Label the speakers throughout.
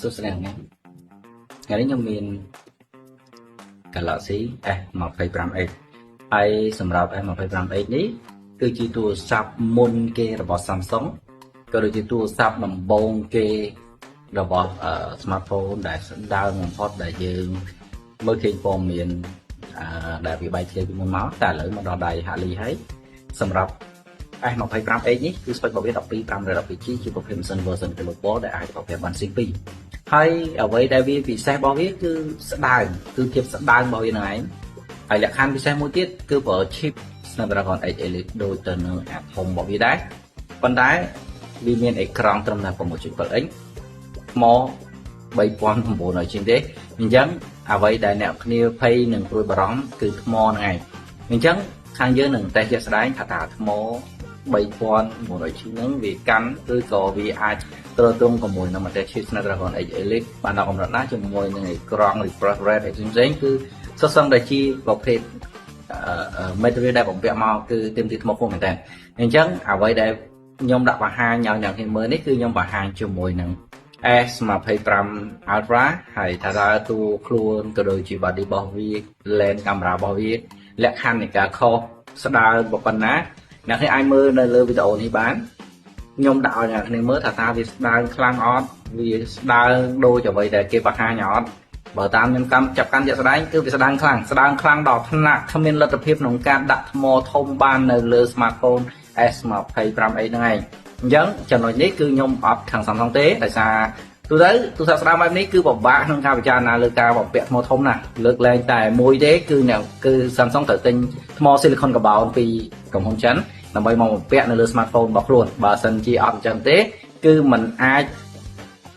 Speaker 1: សួស្តីអ្នកថ្ងៃនេះខ្ញុំមាន Galaxy S25H ហើយសម្រាប់ S25H នេះគឺជាទូរស័ព្ទមុនគេរបស់ Samsung ក៏ដូចជាទូរស័ព្ទដំបូងគេរបស់ smartphone ដែលស្ដើងបំផុតដែលយើងមើលឃើញព័ត៌មានដែលវាបែកធ្លាយពីមុនមកតែឥឡូវមកដល់ដៃហាក់លីហើយសម្រាប់ S25H នេះគឺ spec របស់វា12 512G ជាប្រភេទម៉ាស៊ីន version global ដែលអាចប្រភេទបាន SIM 2ហើយអ្វីដែលវាពិសេសរបស់វាគឺស្ដើងគឺភាពស្ដើងរបស់វានឹងឯងហើយលក្ខខណ្ឌពិសេសមួយទៀតគឺប្រើ chip Snapdragon 8 Elite ដូចទៅនឹងអាធំរបស់វាដែរប៉ុន្តែវាមានអេក្រង់ត្រឹមតែ6.7អ៊ីញថ្ម3900ជាងទេអញ្ចឹងអ្វីដែលអ្នកគ្នាភ័យនិងព្រួយបារម្ភគឺថ្មហ្នឹងឯងអញ្ចឹងខាងយើងនឹងតេស្តជាក់ស្ដែងថាតើថ្ម3900ជាងហ្នឹងវាកាន់ឬក៏វាអាចទ្រទ្រង់ជាមួយនឹង model chip Snapdragon 8 Elite បានដល់កម្រិតណាជាមួយនឹងអេក្រង់ refresh rate អីផ្សេងៗគឺសុទ្ធសឹងតែជាប្រភេទ material ដែលបំពាក់មកគឺទាមទារថ្មខ្ពស់មែនតើអញ្ចឹងអ្វីដែលខ្ញុំដាក់បង្ហាញឲ្យអ្នកគ្នាមើលនេះគឺខ្ញុំបង្ហាញជាមួយនឹង S25 Ultra ហើយថាតើតួខ្លួនក៏ដូចជា body របស់វា lens កាមេរ៉ារបស់វាលក្ខខណ្ឌនៃការខុសស្ដើងប៉ុណ្ណាអ្នកគ្នាអាចមើលនៅលើវីដេអូនេះបានខ្ញុំដាក់ឲ្យអ្នកគ្នាមើលថាតើវាស្ដើងខ្លាំងអត់វាស្ដើងដូចអ្វីដែលគេបង្ហាញអត់បើតាមខ្ញុំកម្មចាប់កាន់ជាក់ស្ដែងគឺវាស្ដើងខ្លាំងស្ដើងខ្លាំងដល់ថ្នាក់គ្មានលទ្ធភាពក្នុងការដាក់ថ្មធំបាននៅលើ smartphone S25H ហ្នឹងឯងអញ្ចឹងចំណុចនេះគឺខ្ញុំអត់ខាង Samsung ទេដោយសារទូទៅទូរស័ព្ទស្ដើងបែបនេះគឺពិបាកក្នុងការពិចារណាលើការបំពាក់ថ្មធំណាស់លើកលែងតែមួយទេគឺអ្នកគឺ Samsung ត្រូវទិញថ្ម silicon carbon ពីក្រុមហ៊ុនចិនដើម្បីមកបំពាក់នៅលើ smartphone របស់ខ្លួនបើសិនជាអត់អញ្ចឹងទេគឺมันអាច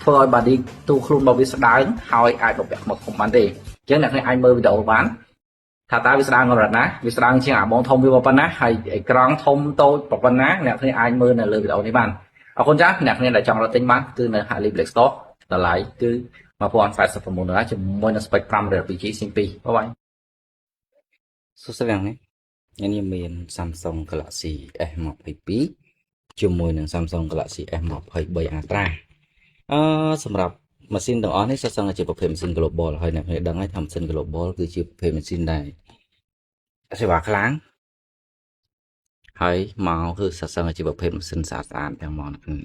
Speaker 1: ធ្វើឲ្យ body ទូខ្លួនរបស់វាស្ដើងហើយអាចបំពាក់ថ្មធំបានទេអញ្ចឹងអ្នកគ្នាអាចមើលវីដេអូបានថាតើវាស្ដើងកម្រិតណាវាស្ដើងជាងអាបងធំវាប៉ុណ្ណាហើយអេក្រង់ធំតូចប៉ុណ្ណាអ្នកគ្នាអាចមើលនៅលើវីដេអូនេះបានអរគុណចាស់អ្នកគ្នាដែលចង់រកទិញបានគឺនៅ Harley Black Store តម្លៃគឺ1089ដុល្លារជាមួយនឹង spec 512G SIM 2 bye bye សួស្តីអ្នកនេះថ្ងៃនេះមាន Samsung Galaxy S22 ជាមួយនឹង Samsung Galaxy S23 Ultra សម្រាប់ម៉ាស៊ីនទាំងអស់នេះសុទ្ធសឹងតែជាប្រភេទម៉ាស៊ីន global ហើយអ្នកគ្នាដឹងហើយថាម៉ាស៊ីន global គឺជាប្រភេទម៉ាស៊ីនដែលសេវាខ្លាំងហើយមកគឺសុទ្ធសឹងតែជាប្រភេទម៉ាស៊ីនស្អាតស្អាតទាំងមកអ្នកគ្នា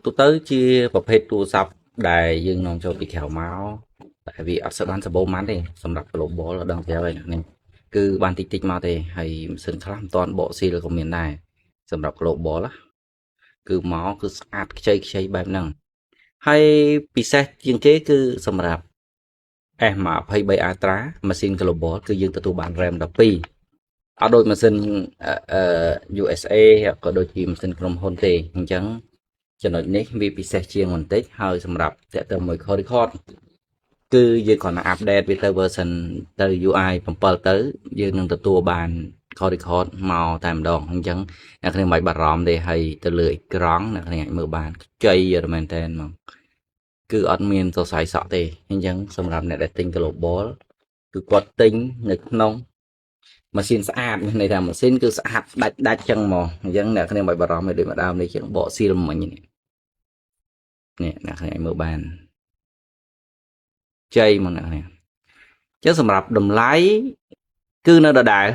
Speaker 1: ទូទៅជាប្រភេទទូរស័ព្ទដែលយើងនាំចូលពីក្រៅមកតែវាអត់សូវបានសម្បូរម៉ាន់ទេសម្រាប់ global ដឹងស្រាប់ហើយអ្នកនេះគឺបានតិចតិចមកទេហើយម៉ាស៊ីនខ្លះមិនទាន់បកស៊ីលក៏មានដែរសម្រាប់ global ណាគឺមកគឺស្អាតខ្ចីខ្ចីបែបហ្នឹងហើយពិសេសជាងគេគឺសម្រាប់ S23 Ultra ម៉ាស៊ីន global គឺយើងទទួលបាន RAM 12អត់ដូចម៉ាស៊ីនអឺ USA ក៏ដូចជាម៉ាស៊ីនក្រុមហ៊ុនទេអញ្ចឹងចំណុចនេះវាពិសេសជាងបន្តិចហើយសម្រាប់តទៅមួយ call record គឺយើងគ្រាន់តែ update វាទៅ version ទៅ UI 7ទៅយើងនឹងទទួលបាន call record មកតែម្ដងអញ្ចឹងអ្នកគ្នាមិនបាច់បារម្ភទេហើយទៅលើអេក្រង់អ្នកគ្នាអាចមើលបានខ្ចីមែនតើហ្មងគឺអត់មានសរសៃសក់ទេអញ្ចឹងសម្រាប់អ្នកដែលទិញ global គឺគាត់ទិញនៅក្នុងម៉ាស៊ីនស្អាតមានន័យថាម៉ាស៊ីនគឺស្អាតដាច់ដាច់ចឹងហ្មងអញ្ចឹងអ្នកគ្នាមិនបាច់បារម្ភទេដូចម្ដើមនេះចឹងបកស៊ីលមិញនេះនេះអ្នកគ្នាអាចមើលបានជ័យមកអ្នកគ្នាចឹងសម្រាប់តម្លៃគឺនៅដដែល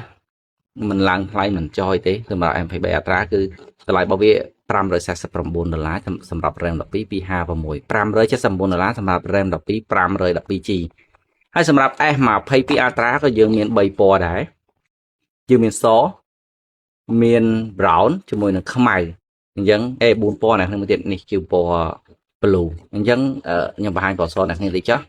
Speaker 1: មិនឡើងថ្លៃមិនចយទេសម្រាប់ M23 Ultra គឺតម្លៃរបស់វា 549ដុល្លារសម្រាប់ RAM 12 256 579ដុល្លារសម្រាប់ RAM 12 512G ហើយសម្រាប់ S22 Ultra ក៏យើងមាន3ពណ៌ដែរយើងមានសមាន brown ជាមួយនឹងខ្មៅអញ្ចឹងអេ4ពណ៌អ្នកគ្នាមួយទៀតនេះគឺពណ៌ blue អញ្ចឹងខ្ញុំបង្ហាញពណ៌សអ្នកគ្នាតិចចុះ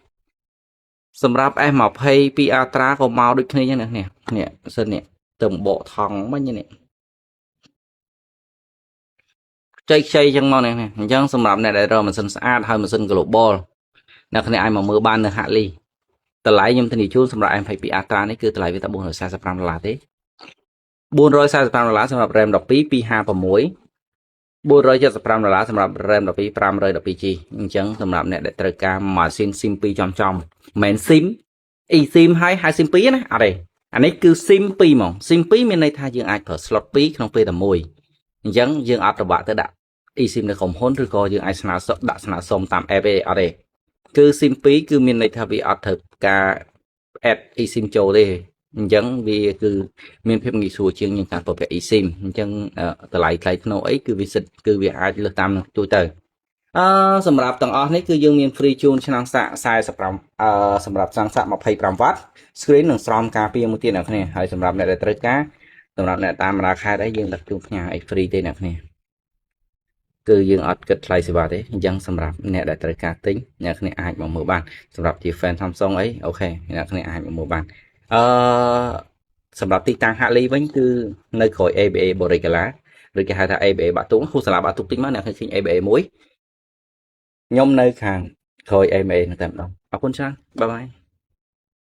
Speaker 1: សម្រាប់ S22 Ultra ក៏មកដូចគ្នាចឹងអ្នកនេះនេះសិននេះទៅបកថង់មិញនេះខ្ចីខ្ចីចឹងមកនេះអញ្ចឹងសម្រាប់អ្នកដែលរកម៉ាស៊ីនស្អាតហើយម៉ាស៊ីន global អ្នកគ្នាអាចមកមើលបាននៅហាក់លីតម្លៃខ្ញុំធានាជូនសម្រាប់ M22 Ultra នេះគឺតម្លៃវាតែ445ដុល្លារទេ445ដុល្លារសម្រាប់ RAM 12 256 475ដុល្លារសម្រាប់ RAM 12 512G អញ្ចឹងសម្រាប់អ្នកដែលត្រូវការម៉ាស៊ីន SIM 2ចំចំមិនមែន SIM eSIM ហើយហៅ SIM 2ណាអត់ទេអានេះគឺ SIM 2ហ្មង SIM 2មានន័យថាយើងអាចប្រើ slot 2ក្នុងពេលតែមួយអញ្ចឹងយើងអត់ពិបាកទៅដាក់ eSIM នៅក្រុមហ៊ុនឬក៏យើងអាចស្នើសុំដាក់ស្នើសុំតាម app ទេអត់ទេគឺ SIM 2គឺមានន័យថាវាអត់ត្រូវការ add eSIM ចូលទេអញ្ចឹងវាគឺមានភាពងាយស្រួលជាងយើងការប្រើប្រាស់ eSIM អញ្ចឹងតម្លៃថ្លៃថ្នូរអីគឺវាសិតគឺវាអាចលើសតាមនឹងទូទៅអឺសម្រាប់ទាំងអស់នេះគឺយើងមាន free ជូនឆ្នាំងសាក45អឺសម្រាប់ឆ្នាំងសាក25 W screen និងស្រោមការពារមួយទៀតអ្នកគ្នាហើយសម្រាប់អ្នកដែលត្រូវការសម្រាប់អ្នកតាមបណ្ដាខេត្តអីយើងដឹកជូនផ្ញើអី free ទេអ្នកគ្នាគឺយើងអត់គិតថ្លៃសេវាទេអញ្ចឹងសម្រាប់អ្នកដែលត្រូវការទិញអ្នកគ្នាអាចមកមើលបានសម្រាប់ជា fan Samsung អី OK អ្នកគ្នាអាចមកមើលបានអឺសម្រាប់ទីតាំងហាក់លីវិញគឺនៅក្រោយ ABA បូរីកាឡាឬគេហៅថា ABA បាក់ទូងហួសសាលាបាក់ទូកតិចមកអ្នកឃើញ ABA មួយខ្ញុំនៅខាងក្រោយ ABA នៅតែម្ដងអរគុណច្រើន bye bye.